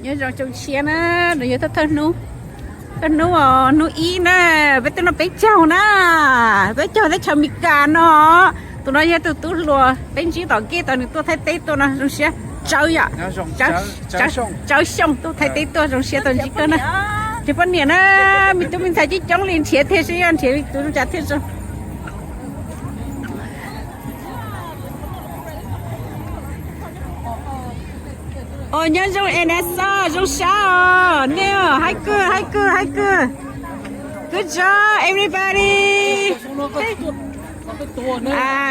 Nyob zoo tsoom tshiab na, nws yog thawj thawj hnub, thawj hnub os, hnub ib na, peb twb noj peb caug na, peb caug teb chaws Amelikas no. Tus no yog tus tub hluas peb ntsib tom kej tau nws tuaj Thaib teb tuaj no zoo siab tsawv yom. Tsawv Xyooj tuaj Thaib teb tuaj zoo siab tau ntsib koj na. Ces poj niam na, me tub me ntxhais coob coob li nrhiav thiab seb yog nrhiav li tus zoo cas thiaj zoo. Os, nyob zoo Vanessa, zoo sab os nej, hais kawg hais kawg hais kawg. Good job everybody.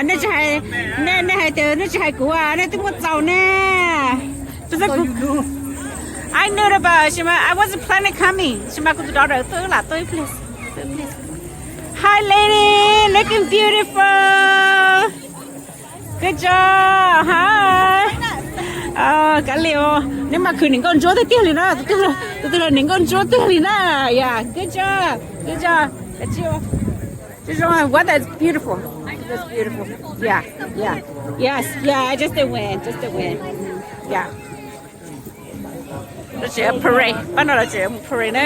Nej tsis hais, nej hais tias nej tsis hais kuv, nej twb muaj txaus ne. I knew about it, I wasn't planning coming. Sis mas kuv tus daughter tuaj lam tuaj ib pliag. Hi lady, looking beautiful. Good job, hi. Kav liam, neb mas khwv niam nkauj ntsuab tiag tiag li na, tus twg los niam nkauj ntsuab tiag li na. Yeah, good job, good job. Zoo, weather is beautiful. It's beautiful. Yeah, yeah. Yes, yeah, just the wind, just the wind. Yeah. Lawv tseem parade, pab no lawv tseem parade na.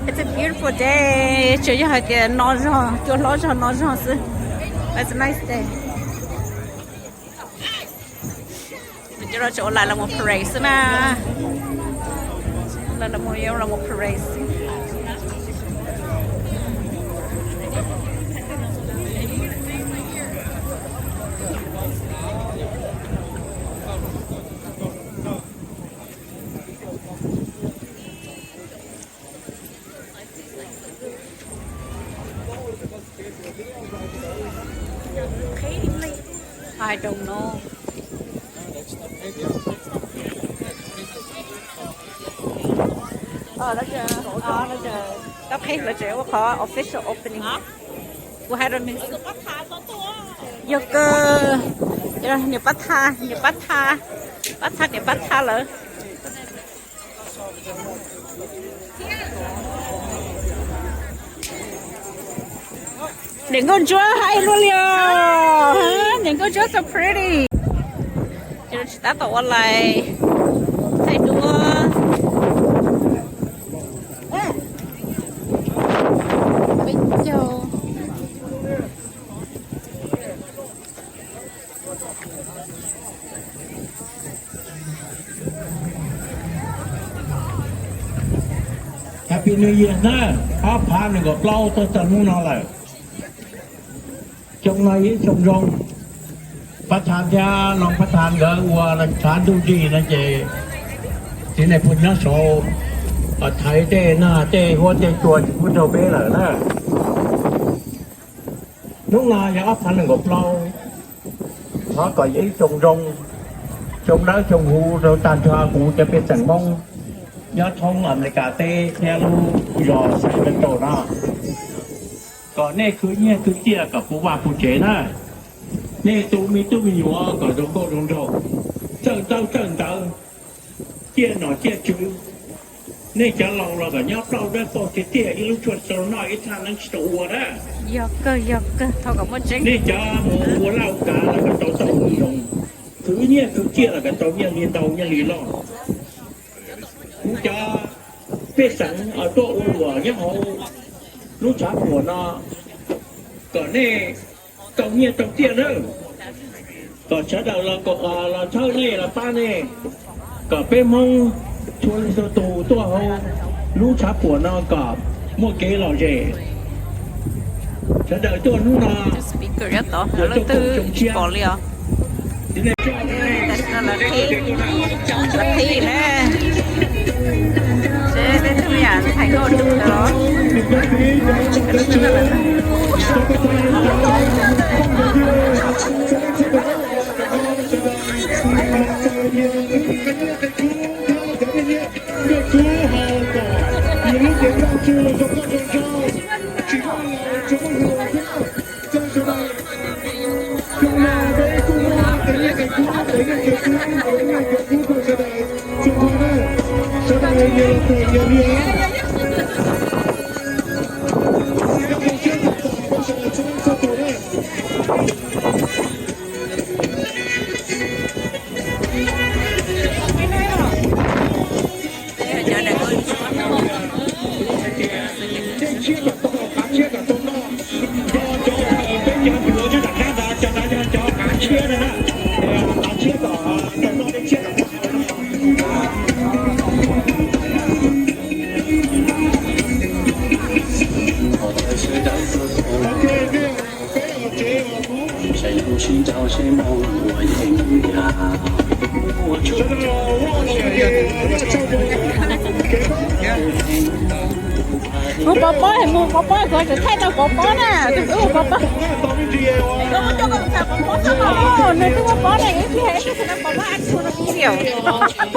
It's a beautiful day. Tsuas yog hais tias no zog, cua hlob zog no zog xwb. It's a nice day. Cov no tseem ua line los mus parade xwb na. Line los mus, line los mus parade xwb. I don't know. Tab qheb lawv tseem ua qhov official opening. Kuv hais rau nws xwb. Yog kawg, niam pab tha, niam pab tha, pab tha niam pab tha lawm. Niam nkauj ntsuab haib luaj li os. Niam nkauj ntsuab so pretty. Ces tsis tab tom ua lais thaij duab. Peb caug. Happy New Year na, ob phav nees nkaum plaub tuaj txog hnub no lawm. Xyoo no ib xyoo zoo, pab tha thiab noog pab tha nkawd ua tshav ntuj nrig no ces txiv neej phooj ywg nyob saud thaiv tej nag tej huab tej cua tsis pub raug peb lawm na. Hnub no yog ob phav nees nkaum plaub, thov kom yog ib xyoo zoo, xyoo dawb xyoo huv rau tag nrho kuv cov pej xeem Hmoob nyob thoob Amelikas teb thiab lub zos Sacramento no. Kom nej khwv nyiaj khwv txiaj kom puv vaj puv tsev na. Nej tu me tub me nyuam kom zoo nkauj zoo nraug, txawj ntaub txawj ntawv, ciaj nom ciaj tswv. Nej cov laus los kom nyob plaub dawb paug tiag tiag, ib lub tshuaj tsis tau noj, ib thaj neeb tsis tau ua na. Yog kawg, yog kawg, thov kom muaj tseeb. Nej cov mus ua laj ua kav los kom tau tau zoo zoo, khwv nyiaj khwv txiaj los kom tau nyiaj li ntau nyiaj li loj. Kuv cov pej xeem tuaj ua luam nyob hauv lub tshav puam no, kom nej tau nyiaj tau txiaj nawb. Kom sawv daws los txhawb nej los pab nej, kom peb Hmoob txhua leej txhua tus tuaj hauv lub tshav puam no kom muaj kev lom zem. Sawv daws tuaj hnub no ua tau koom tsoom tshiab. Tam sim no lawv qhib, lawv qhib na. Seb peb tug me nyuam ntxhais nkauj tus ntawd los. Nyias lub qe nyiaj qe kub thiab cov nyiaj nyiaj nyiaj kub haus kom yus lub cev nkauj tsuag zoo nkauj zoo nraug, tsis muaj laus tsuas muaj hluas thiab. Txog sawv daws, xyoo no peb kuj muaj qe nyiaj qe kub, qe nyiaj qe kub, qe nyiaj qe kub rau sawv daws txhua qhov na. Sawv daws nyias los tuam nyias li. Nyob zoo siab tos peb sawv daws txhua leej txhua tus na. Ntshiab kom tau, qav ntshiab kom tau noj. Yog cov peb cov yuav nyob nram qab ntawd, cov ntawd yog cov qav ntshiab na, qav ntshiab kom tau noj, ntshiab kom tau. Mus pov pob, mus pov pob, kuv tseem thaij tau pov pob na, tus ub pov pob. Nws twb muaj pob na, ib pliag ib pliag tsis tau pov pob, ib txhia no video.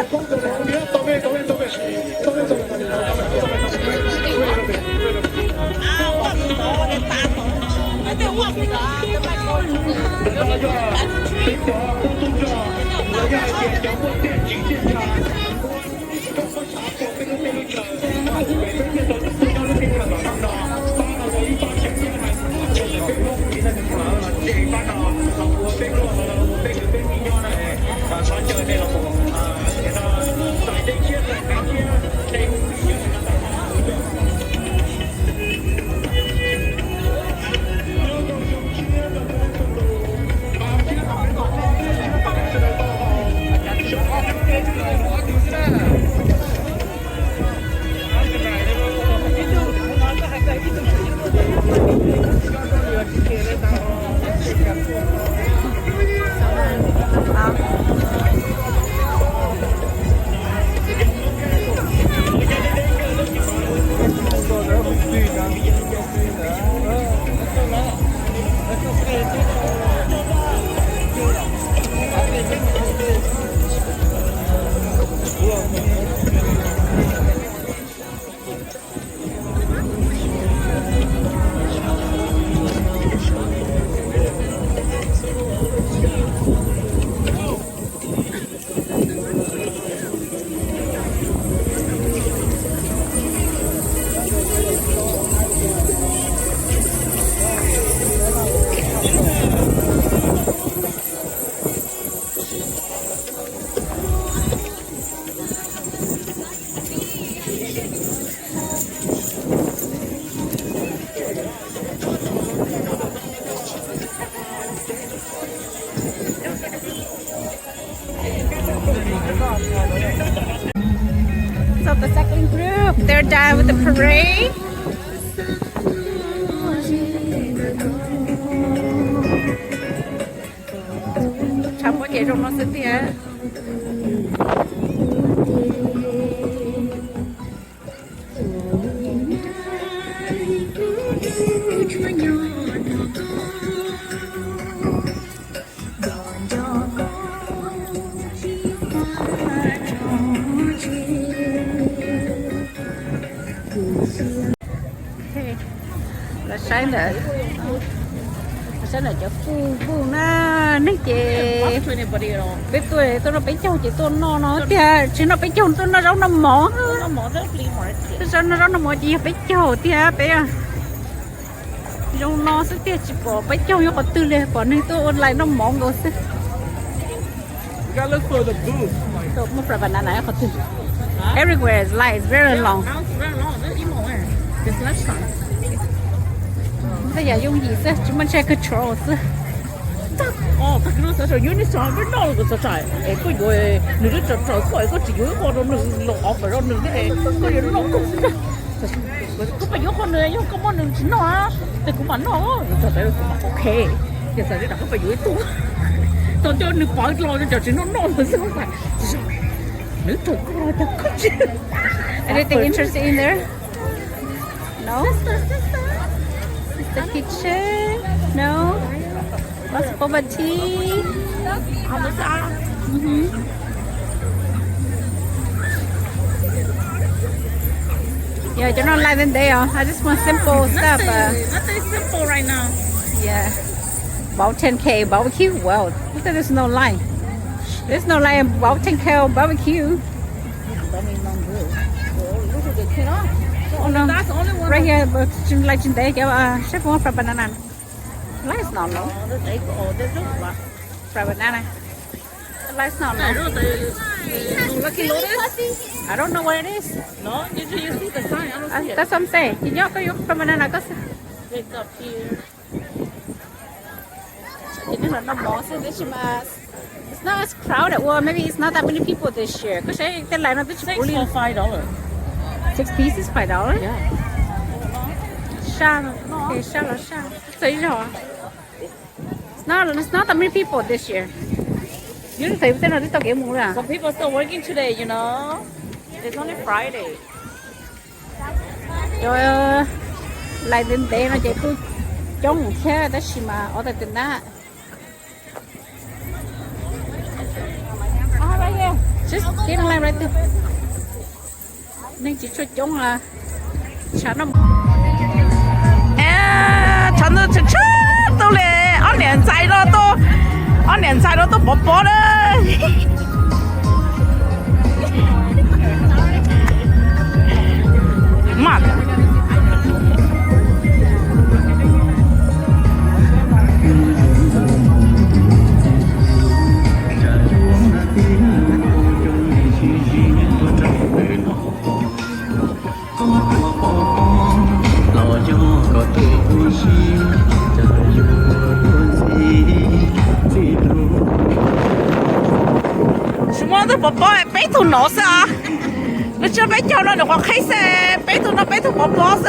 So the second group, they're done with the parade. Tshav muab ces zoo no xwb tiag. Los saib ntawm, los saib ntawm cov food booth na, neeg ces peb tuaj, tuaj noj peb caug ces tuaj noj no tiag, tsis noj peb caug tuaj noj zaub noj mov. Tuaj noj zaub noj mov ces yog peb caug tiag, peb zoo no xwb tiag, tsis pom peb caug nyob qhov twg li, pom neeg tuaj ua line noj mov nkaus xwb. Muaj banana qhov twg? Everywhere is line, it's very long. Tej yam yooj yim xwb, tsis muaj ntshai control xwb. Tag kis no xav saib unit peb noj los kuv xav saib es koj yuav, nws twb raws raws koj es koj tsis yuav ib qho rau nws los offer rau nws thiab es koj yuav noj koj xwb. Koj pab yuav qho nws, yog koj muaj nws tsis noj, ces kuv mam noj. Txog txawv kuv mam ok, ces txawm li ntawd koj pab yuav ib tug, txog ntua nws pov los ces tsis noj noj xwb. Nws raws koj los cas koj tsis. Anything interesting in there? No? It's the kitchen? No? What's boba tea? Mm-hmm. Yeah, cov no line ntev ntev os. I just want simple stuff. Nothing, nothing simple right now. Yeah. About ten K barbecue. Wow. Look at this, no line. There's no line about ten K barbecue. Oh, no. That's the only one. Right here, but like today, uh, chef want fried banana. Line is not long. Fried banana. Line is not long. Lucky Lotus? I don't know what it is. No, you, you see the sign. I don't see it. That's what I'm saying. Koj yuav fried banana koj xwb. Pick up here. Ces nws los noj mov xwb tab sis mas it's not as crowded. Well, maybe it's not that many people this year. Koj saib tej line no twb tsis puv li. Six for five dollars. Six pieces, five dollars? Yeah. Saj, saj los saj. Txawj ib zaug. It's not, it's not that many people this year. Usually tej no twb tau kev mus lawm. Some people still working today, you know. It's only Friday. Cov line ntev ntev no ces kuj coob thiab tab sis mas ob tag twg ntag. Just get in line right there. Neeg tsis tshua coob. Tshav ntuj tshav tshav tuaj li. Ob niam ntxhais no tuaj, ob niam ntxhais no tuaj pov pob na. Tsis muaj leej twg pov pob, peb tug no xwb os. Lub tsib peb caug no nws qhuav qhib xwb, peb tug no peb tug pov pob xwb.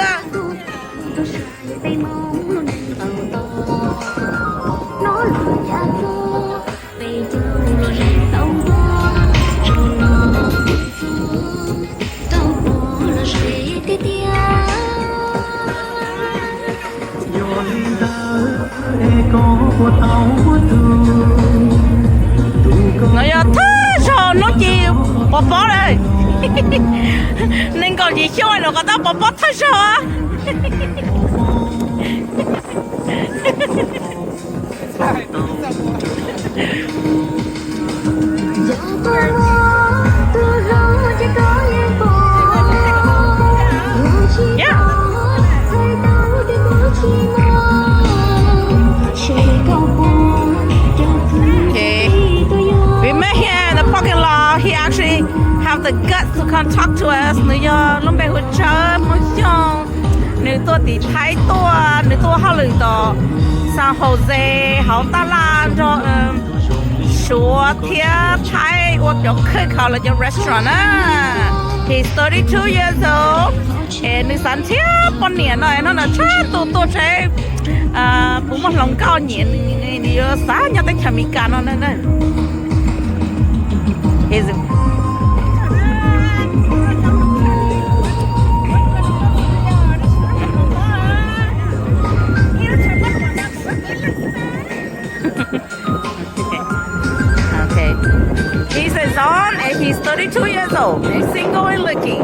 No yog thawj zaug hnub ci pov pob lawm. Nees nkaum yim xyoo no kom tau pov pob thawj zaug. Okay. We met here in the parking lot. He actually have the guts to come talk to us. Nws yog lub npe hu Tsawb Hmoob Xyooj. Nws tuaj tim Thaib tuaj, nws tuaj ua hauj lwm tom San Jose hauv tab laj nrog Suav thiab Thaib ua cov khwj khaus los cov restaurant na. He's thirty two years old. Es nws xav nrhiav poj niam no, no no tshab tus tuaj tsev puas muaj hluas nkauj nyiam nws, nws yuav xav nyob teb chaws Amelikas no na. Okay. He's a Zon and he's thirty-two years old. He's single and looking.